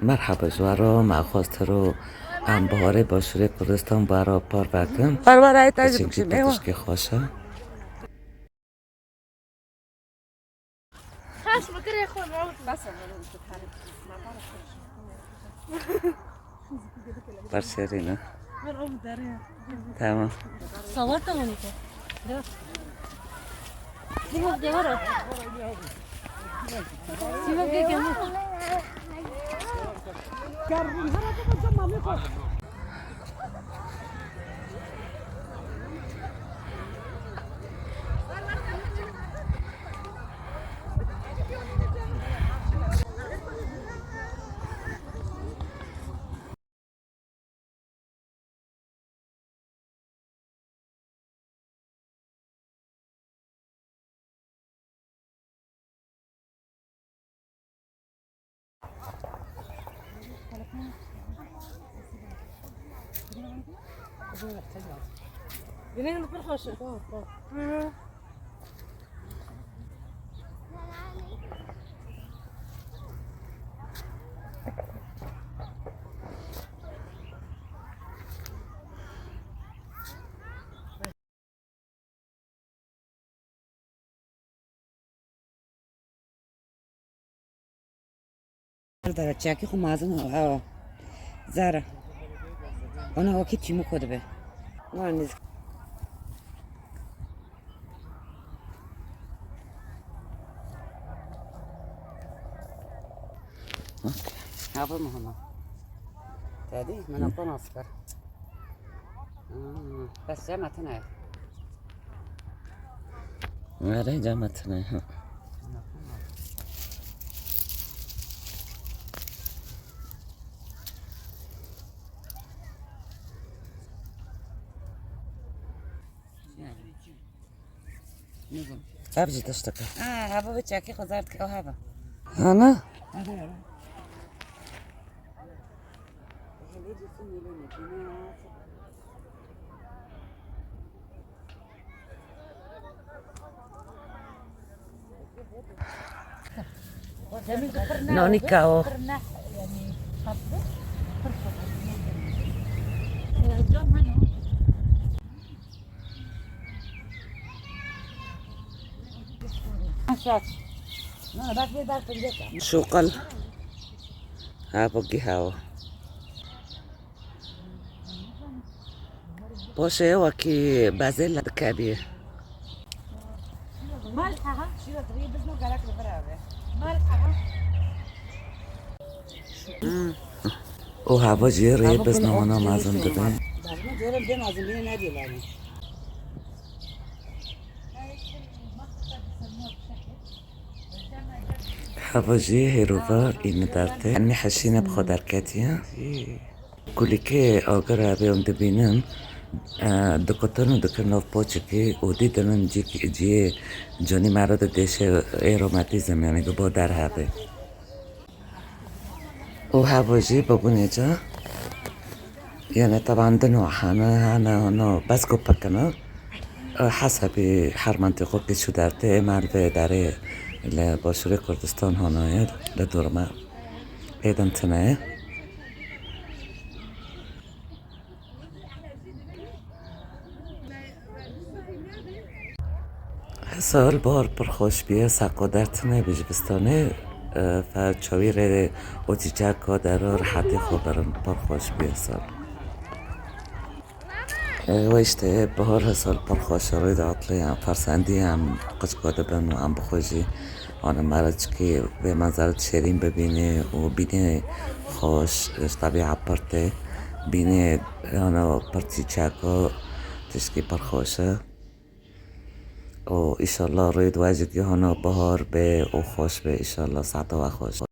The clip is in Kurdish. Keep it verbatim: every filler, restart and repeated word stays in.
Merhaba ji we re, me xwest hero em biharê Başûrê Kurdistan bi we re parve kin. Parve re tecrübe Çimkî bikim, eywa. Tişkê xweş e. Xaş bikirê xwe, bas. Ber şêrîn e. Tamam. Sawar tamam ki. Sima gel. Sima gel, gel. Güneydoğu pir xweş e. Dere çekî xwe mazin ew. Zere. Ona wekî çîmû xwe dibe. Wan nîz. Hava mı hana? Tadi, mana konas kar. Hmm, bes cema tine. Nerede cema tine? Ev jî tiştek e. Ha, hava bi çekî xwe zerd ke, o hava. Hana? Nonika o. Şoqal. Ha, bu gihawa. Poşê wekî bezê li dikevî. Hmm. Û hava jî rê bizna wana mezin dibe. Hava jî hêrova î li derdê. Enmî heşîne bi xwe derketiye. Kulîkê agir e, vê em dibînin, e, dikutin û dikin nav poçikî û dî dinin cîk-, ciyê canî me re didêşe ê romatîzm, yanî dibo derhevê. Û heva jî bibûnê ca, yanî teban di nû hene, hene, hene, bes ku pekine, e, hesabî her mentiqokî çû dertê, me li vê derê li Başûrê Kurdistan hanaye, li dorme êdin tine ye. Sal bahar pir xweş bûye, saqo dertine bi zivistanê, e, fe çawî rê û çîçeka dero rehetî xwe birin, pir xweş bûye sal. E, we işte bahar her sal pir xweş e, rê de atlê em fersendî em qicka dibin û em bi xwe jî Ana me re çikî vê menzeret şêrîn bibînî û bînî xweş, ji tebîa pir tê. Bînî, ana pir çîçek û tişkî pir xweş e. Û îşallah rê di we jî gihana bahar bê û xweş bê, îşallah saeta we xweş.